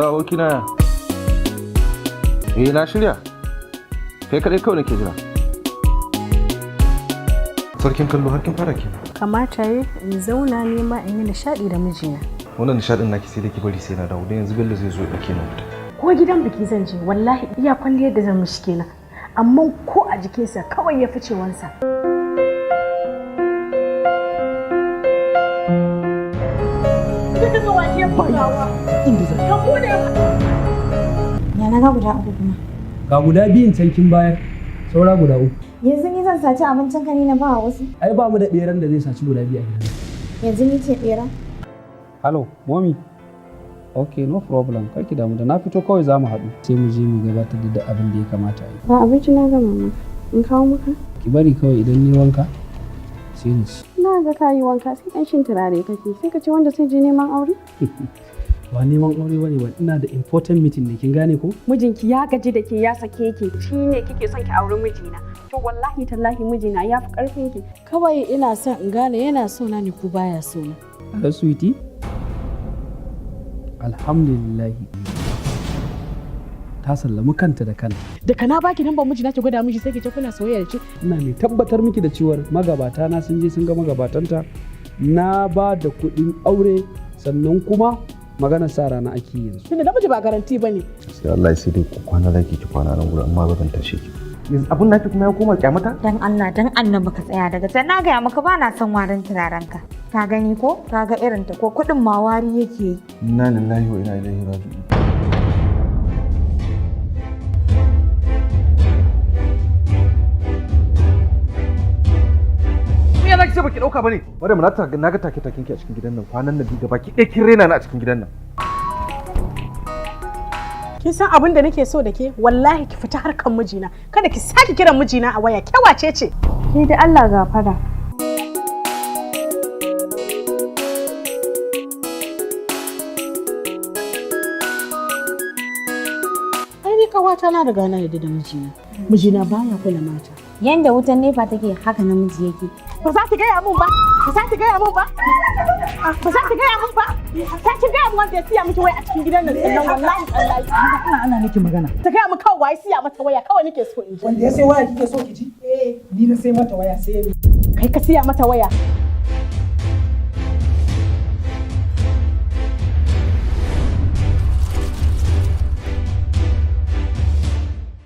Abokina. Eh, na shirya. Kai kaɗai kawai nake jira. Sarkin kallo, har kin fara kenan. Kamata yi in zauna nema in yi nishaɗi da mijina. Wannan nishaɗin naki sai da ki bari sai na dawo, don yanzu Bello zai zo ya ɗauke ni fita. Ko gidan biki zan je, wallahi iya kwalliyar da zan mishi kenan. Amma ko a jikinsa kawai ya fice wansa. Ya na ga guda uku kuma? Ga guda biyun can kin bayar, saura guda uku. Yanzu ni zan saci abincin ka ne na ba wasu? Ai ba mu da beran da zai saci guda biyu a gidan. Yanzu ni ce bera? Hello, Mommy. Ok, no problem. Kar ki damu, da na fito kawai za mu haɗu. Sai mu je mu gabatar da duk abin da ya kamata a yi. Ba abinci na gama maka. In kawo maka? Ki bari kawai idan ni wanka sai na ci. Na ga ka yi wanka, sai ƙanshin turare kake. Sai ka ce wanda sai je neman aure? Ba neman aure bane ba, ina da important meeting ne, kin gane ko? Mijinki ya gaji da ke, ya sake ki. Shi ne kike son ki auri mijina. To wallahi tallahi mijina ya fi ƙarfin ki. Kawai ina son in gane yana so na ne ko baya so na. Hello, sweetie. Alhamdulillah. Ta sallami kanta da kanta. Da kana baki nan ban mijina ki gwada miji, sai ki ce kuna soyayya da shi. Ina mai tabbatar miki da cewar magabata na sun je sun ga magabatanta, na ba da kuɗin aure, sannan kuma maganar sa rana ake yanzu. Tunda namiji ba garanti bane. Sai Allah ya sai dai ku kwana, zaki ki kwana nan gurin, amma ba zan tashe ki. Yanzu abun naki kuma ya koma kyamata? Dan Allah dan Annabi ka tsaya daga can, na gaya maka ba na son warin turaren ka. Ka gani ko? Ka ga irin ta ko, kuɗin ma wari yake yi. Inna lillahi wa inna ilaihi raji'un. Me yana ce baki dauka bane? Maryam, na ta na ga take taken ki a cikin gidan nan kwanan nan biyu, gaba ki ɗaya kin rena ni a cikin gidan nan. Kin san abin da nake so da ke? Wallahi ki fita harkan mijina. Kada ki sake kiran mijina a waya. Ke wace ce? Ke da Allah gafara. Ai ni kawata na riga na yarda da mijina. Mijina baya kula mata. Yanda wutan nefa take, haka namiji yake. Ba za ki gaya mun ba. Ba za ki gaya mun ba. Ba za ki gaya mun ba. Ta ki gaya mun wanda ya siya miki waya a cikin gidan nan, sannan wallahi tallahi. Ana ana miki magana. Ta gaya mun kawai waye siya mata waya, kawai nake so in ji. Wanda ya sai waya kike so ki ji? Eh. Ni na sai mata waya, sai ni. Kai ka siya mata waya.